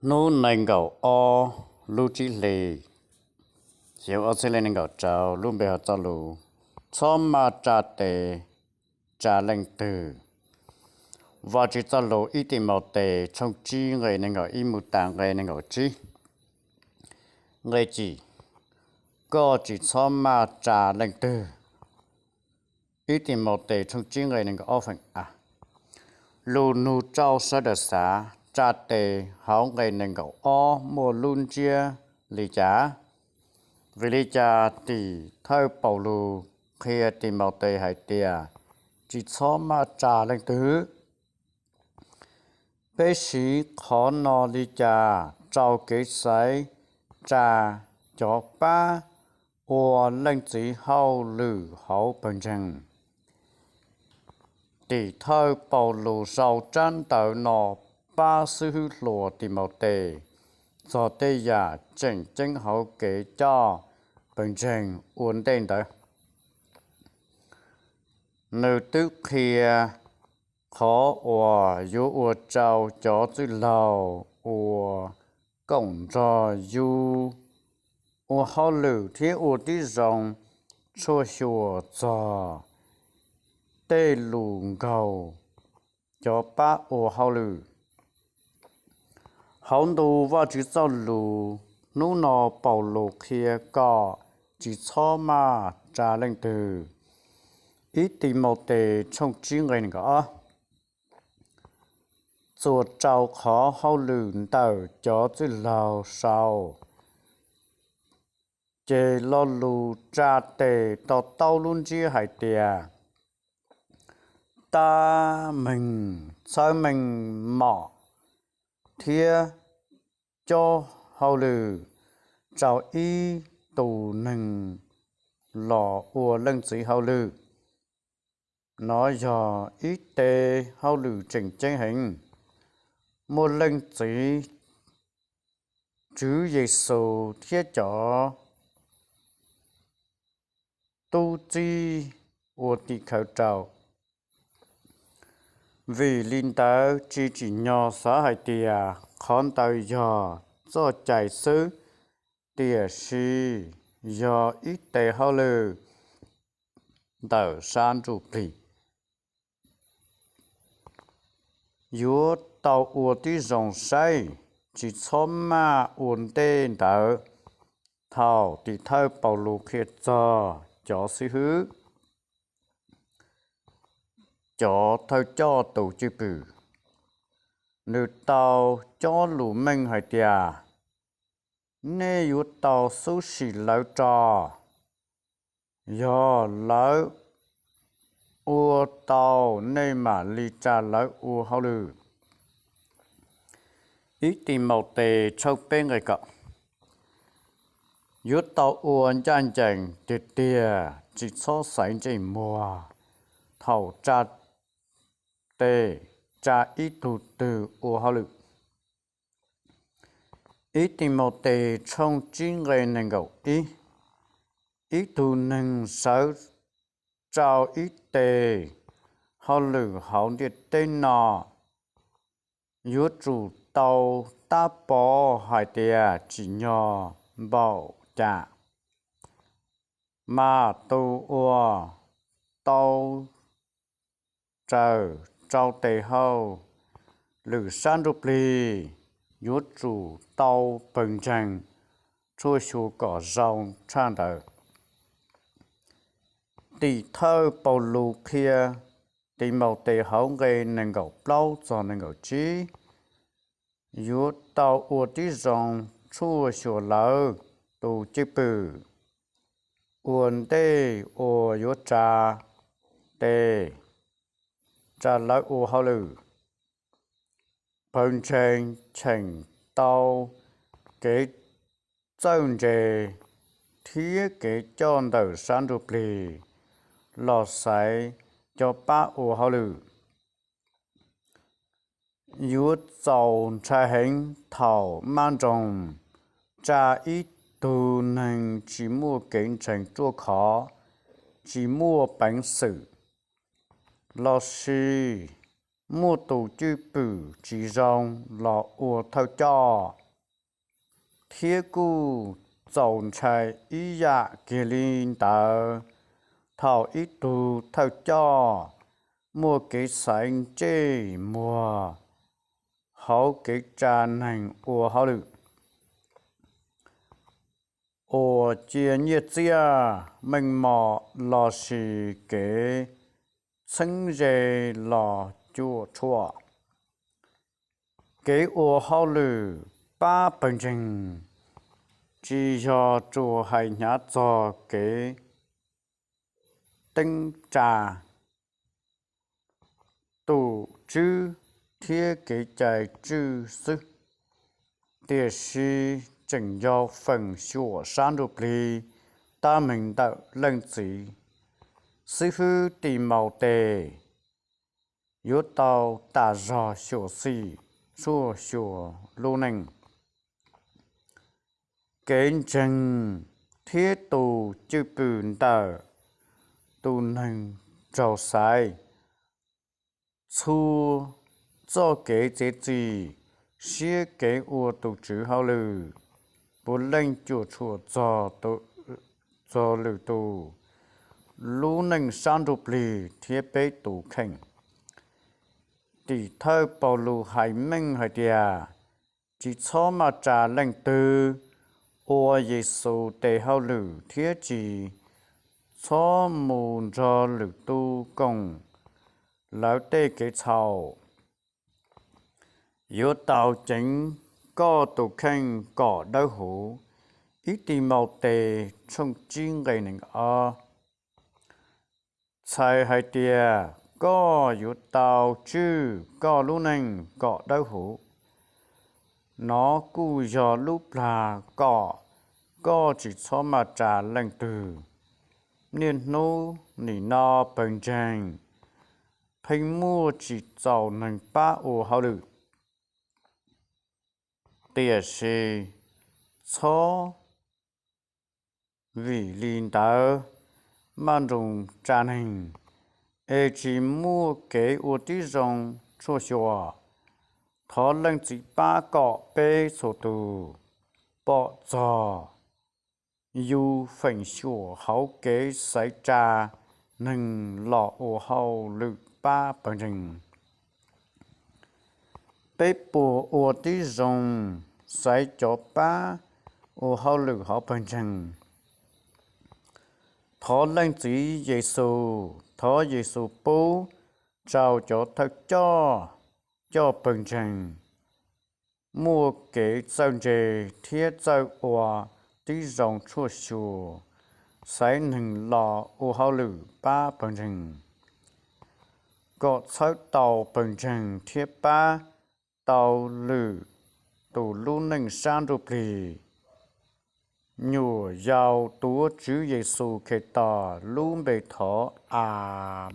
Hnub nees nkaum ob lub tsib hlis, xyoo ob txhiab nees nkaum rau, lub npe hu txoj lus: Txhob maj tsa tes tsa leej twg. Vajtswv txoj lus ib Timautes tshooj tsib nqe nees nkaum ib mus tas nqe nees nkaum tsib. Nqe cim: Koj tsis txhob maj tsa leej twg. Ib Timautes tshooj tsib nqe nees nkaum ob feem a. Lus nug rau sawv daws xav: tsa tes hauv nqe nees nkaum ob muaj lub ntsiab li cas? Vim li cas tim thawj Paulus qhia Timautes hais tias tsis txhob maj tsa leej twg? Peb siv qhov no li cas rau kev xaiv tsa cov pab ua Leej Txiv hauj lwm hauv pawg ntseeg? Tim thawj Paulus sau tsab ntawv no pab xib hwb hluas Timautes txog tej yam tseem ceeb hauv kev coj pawg ntseeg ua ntej ntawd. Nws twb qhia qhov uas yuav ua rau cov txwj laug uas koom nrog yus ua hauj lwm thiab ua tib zoo tshuaj xyuas txog tej lus nkaug cov pab ua hauj lwm. Hauv ntu Vajtswv txoj lus hnub no, Paulus qhia kom tsis txhob maj tsa leej twg. Ib Timautes tshooj tsib nqe nees nkaum ob. Txuas rau qhov hauj lwm ntawm cov txwj laug sau, ces lo lus tsa tes to taub lub ntsiab hais tias tab meeg, txhawb meeg mom thiab cob hauj lwm rau ib tus neeg los ua Leej Txiv hauj lwm. Nov yog ib tes hauj lwm tseem ceeb heev, muaj Leej Txiv, Tswv Yexus thiab cov tub txib ua tim khawv rau. Vim li ntawd tsis tsim nyog xav hais tias qhov ntawd yog txoj cai xwb, tiam sis yog ib tes hauj lwm ntawm sab ntsuj plig. Yuav tau ua tib zoo saib, tsis txhob maj ua ntej ntawd. Thaum tim thawj Paulus qhia txog cov xib hwb, cov thawj coj tus cwj pwm, nws tau cob lus meej hais tias nej yuav tau xub sim lawv tso. Yog lawv ua tau, nej mam li tsa lawv ua hauj lwm. Ib Timautes tshooj peb nqe kaum. Yuav tau ua ncaj ncees tiag tiag, tsis txhob xaiv ntsej muag thaum tsa tes tsa ib tug twg ua hauj lwm. Ib Timautes tshooj tsib nqe nees nkaum ib. Ib tug neeg sawv rau ib tes hauj lwm hauv ntiaj teb no yuav tsum tau tab pov hais tias tsim nyog npaum cas mas tus uas tau raws rau tes hauj lwm sab ntsuj plig yuav tsum tau pawg ntseeg tshuaj xyuas kom zoo tshaj ntawd. Tim thawj Paulus qhia Timautes hauv nqe nees nkaum plaub txog nees nkaum tsib, yuav tau ua tib zoo tshuaj xyuas lawv tus cwj pwm ua ntej uas yuav tsa tes tsa lawv ua hauj lwm. Pawg ntseeg cheem tau kev txawj ntse thiab kev coj ntawm sab ntsuj plig los xaiv cov pab ua hauj lwm. Yuav txaus ntshai heev thaum mab nroog tsa ib tug neeg tsis muaj kev ntseeg ruaj khov, tsis muaj peev xwm, los sis muaj tus cwj pwm tsis zoo los ua thawj coj, thiab kuj txaus ntshai ib yam kiag li ntawd thaum ib tug thawj coj muaj kev xaiv ntsej muag hauv kev tsa neeg ua hauj lwm, uas cia nyiaj txiag, meej mom lossis kev txheeb ze los cuam tshuam. Kev ua hauj lwm pab pawg ntseeg tsis yog tsuas hais hnyav txog kev teeb tsa, tus tswb thiab kev cai tswj xwb, tiam sis tseem yog feem xyuam sab ntsuj plig tab meeg ntawm Leej Txiv. Xib fwb Timautes yuav tau tas zog xyuam xim tshuaj xyuas lub neej. Kev ntseeg thiab tus cwj pwm ntawm tus neeg raug xaiv, txhua txoj kev txiav txim siab kev ua tus Tswv hauj lwm puav leej cuam tshuam txog lwm tus, lub neej sab ntsuj plig thiab peb tus kheej. Tim thawj Paulus hais meej hais tias: Tsis txhob maj tsa leej twg ua Yexus tes hauj lwm thiab tsis txhob mus nrog lwm tus koom lawv tej kev txhaum. Yuav tau ceev koj tus kheej kom dawb huv. Ib Timautes tshooj tsib nqe nees ob txhais hais tias koj yuav tau tswj koj lub neej kom dawb huv. Nov kuj yog lub plag kom koj tsis txhob maj tsa leej twg. Niaj hnub nim no pawg ntseeg pheej muaj tsis txaus neeg pab ua hauj lwm, tiam sis txhob vim li ntawd maj nroos tsa neeg es tsis muaj kev ua tib zoo tshuaj xyuas. Thov Leej Txiv pab kom peb txhua tus pom txog yus feem xyuam hauv kev xaiv tsa neeg los ua hauj lwm pab pawg ntseeg. Peb puas ua tib zoo xaiv cov pab ua hauj lwm hauv pawg ntseeg? Thov Leej Txiv Yexus, thov Yexus pub rau cov thawj coj coj pawg ntseeg muaj kev txawj ntse thiab txawj ua tib zoo tshuaj xyuas xaiv neeg los ua hauj lwm pab pawg ntseeg, kom txhawb tau pawg ntseeg thiab pab tau lwm tus lub neej sab ntsuj plig. Nyuam yaus tuav Tswv Yexus Khetos lub npe thov, Amees.